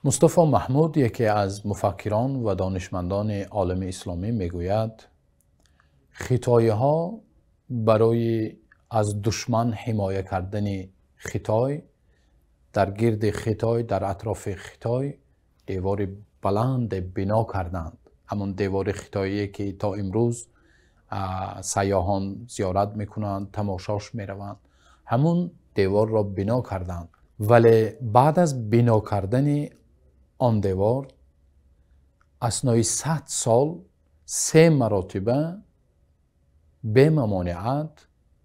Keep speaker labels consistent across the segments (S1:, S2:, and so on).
S1: Мустафо Маҳмуд яке аз муфаккирон ва донишмандони олами исломӣ мегӯяд: хитоиҳо барои аз душман ҳимоя кардани Хитой дар гирди Хитой, дар атрофи Хитой девори баланд бино карданд. Ҳамон девори хитоие ки то имрӯз сайёҳон зиёрат мекунанд, тамошош мераванд, ҳамон деворро бино карданд. Вале баъд аз бино кардани он девор аснои 100 сол 3 маротиба бемамониат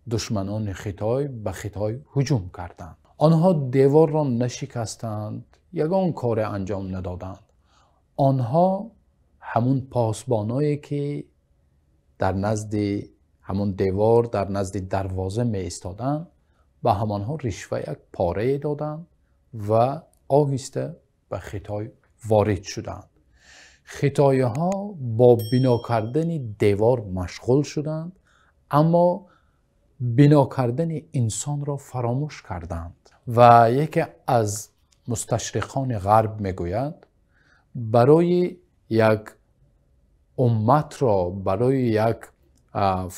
S1: душманони Хитой ба Хитой ҳуҷум карданд. Онҳо деворро нашикастанд, ягон коре анҷом надоданд. Онҳо ҳамун посбоное ки дар назди ҳамун девор, дар назди дарвоза меистоданд, ба ҳамонҳо ришва як порае доданд ва оҳиста ба Хитой ворид шуданд. Хитоиҳо бо бино кардани девор машғул шуданд, аммо бино кардани инсонро фаромӯш карданд. Ва яке аз мусташриқони ғарб мегӯяд: барои як умматро, барои як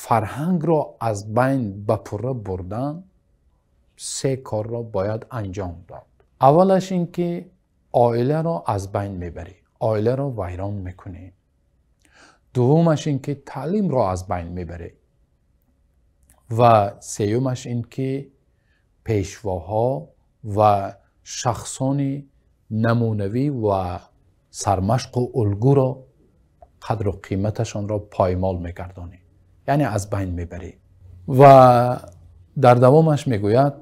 S1: фарҳангро аз байн ба пурра бурдан 3 корро бояд анҷом дод. Аввалаш ин ки оиларо аз байн мебарӣ, оиларо вайрон мекунӣ. Дуввумаш ин ки таълимро аз байн мебарӣ. Ва сеюмаш ин ки пешвоҳо ва шахсони намунавӣ ва сармашқу улгуро қадру қиматашонро поймол мегардонӣ, яъне аз байн мебарӣ. Ва дар давомаш мегӯяд: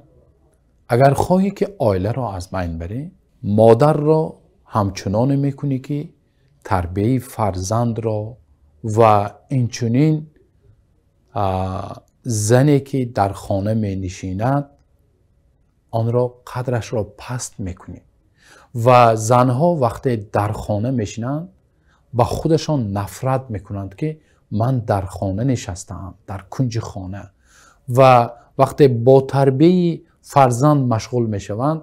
S1: агар хоҳӣ ки оиларо аз байн барӣ, модарро ҳамчуноне мекунӣ ки тарбияи фарзандро ва инчунин зане ки дар хона менишинад онро қадрашро паст мекунӣ. Ва занҳо вақте дар хона мешинанд ба худашон нафрат мекунанд ки ман дар хона нишастаам, дар кунҷи хона. Ва вақте бо тарбияи фарзанд машғул мешаванд,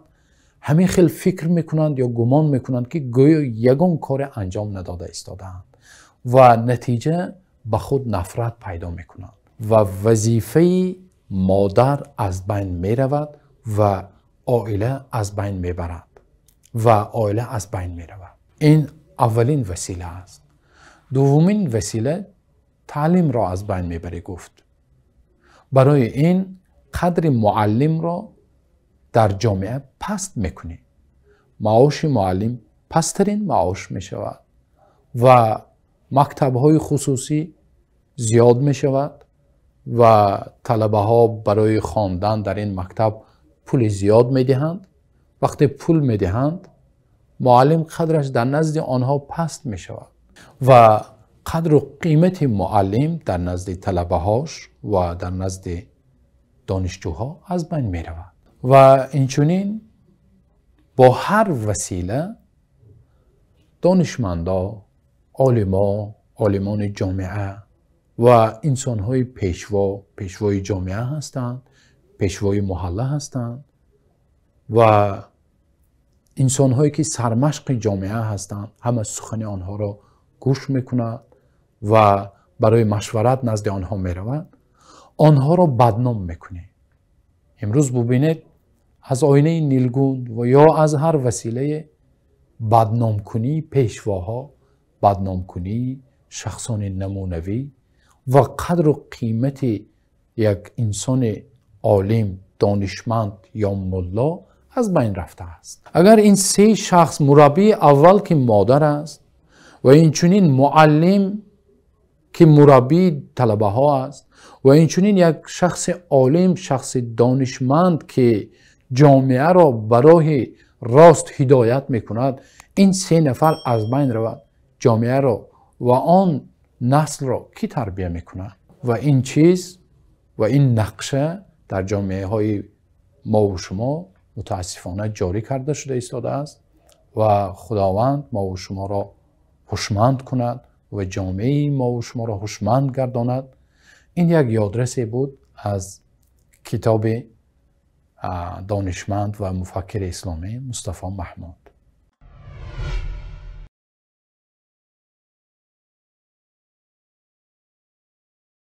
S1: ҳамин хел фикр мекунанд ё гумон мекунанд ки гӯё ягон коре анҷом надода истодаанд ва натиҷа ба худ нафрат пайдо мекунанд ва вазифаи модар аз байн меравад ва оила аз байн мебарад ва оила аз байн меравад. Ин аввалин васила аст. Дуввумин васила таълимро аз байн мебарӣ гуфт. Барои ин қадри муаллимро дар ҷомеа паст мекунӣ. Маоши муаллим пасттарин маош мешавад ва мактабҳои хусусӣ зиёд мешавад ва талабаҳо барои хондан дар ин мактаб пули зиёд медиҳанд. Вақте пул медиҳанд, муаллим қадраш дар назди онҳо паст мешавад ва қадру қимати муаллим дар назди талабаҳош ва дар назди донишҷӯҳо аз байн меравад. Ва инчунин бо ҳар васила донишмандо, олимо, олимони ҷомеа ва инсонҳои пешво, пешвои ҷомеа ҳастанд, пешвои муҳалла ҳастанд ва инсонҳое ки сармашқи ҷомеа ҳастанд, ҳама сухани онҳоро гӯш мекунад ва барои машварат назди онҳо меравад, онҳоро бадном мекунӣ. Имрӯз бубинед, аз оинаи нилгун ва ё аз ҳар василае бадномкунии пешвоҳо, бадномкунии шахсони намунавӣ ва қадру қимати як инсони олим, донишманд ё мулло аз байн рафтааст. Агар ин 3 шахс, мураббии аввал ки модар аст ва инчунин муаллим ки мураббии талабаҳо аст ва инчунин як шахси олим, шахси донишманд ки ҷомеаро ба роҳи рост ҳидоят мекунад, ин 3 нафар аз байн равад, ҷомеаро ва он наслро кӣ тарбия мекунад? Ва ин чиз ва ин нақша дар ҷомеаҳои мо ва шумо мутаассифона ҷорӣ карда шуда истодааст ва Худованд мо ва шуморо ҳушманд кунад ва ҷомеаи мо ва шуморо ҳушманд гардонад. Ин як ёдрасе буд аз китоби донишманд ва муфаккири исломӣ Мустафо Маҳмуд.